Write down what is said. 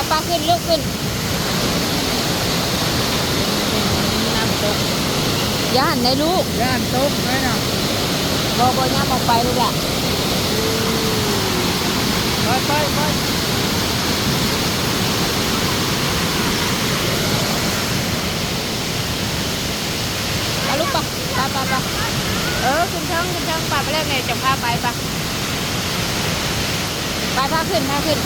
ໄປ ຂຶ້ນລູກ ຂຶ້ນ ນ້ຳຕົກ ຢ້ານໄດ໋ລູກ ຢ້ານຕົກເລີຍນະ ບໍ່ ບໍ່ ຍ່າງອອກໄປລູກຫຼ້າ ໄປ ໄປ ໄປ ເອົາລູກ ໄປ ໄປ ໄປ ໄປ ເອີ ຂຶ້ນເທິງ ຂຶ້ນເທິງ ໄປ ໄປແລ້ວແມ່ຈະພາໄປ ໄປ ໄປ ພາຂຶ້ນ ພາຂຶ້ນ.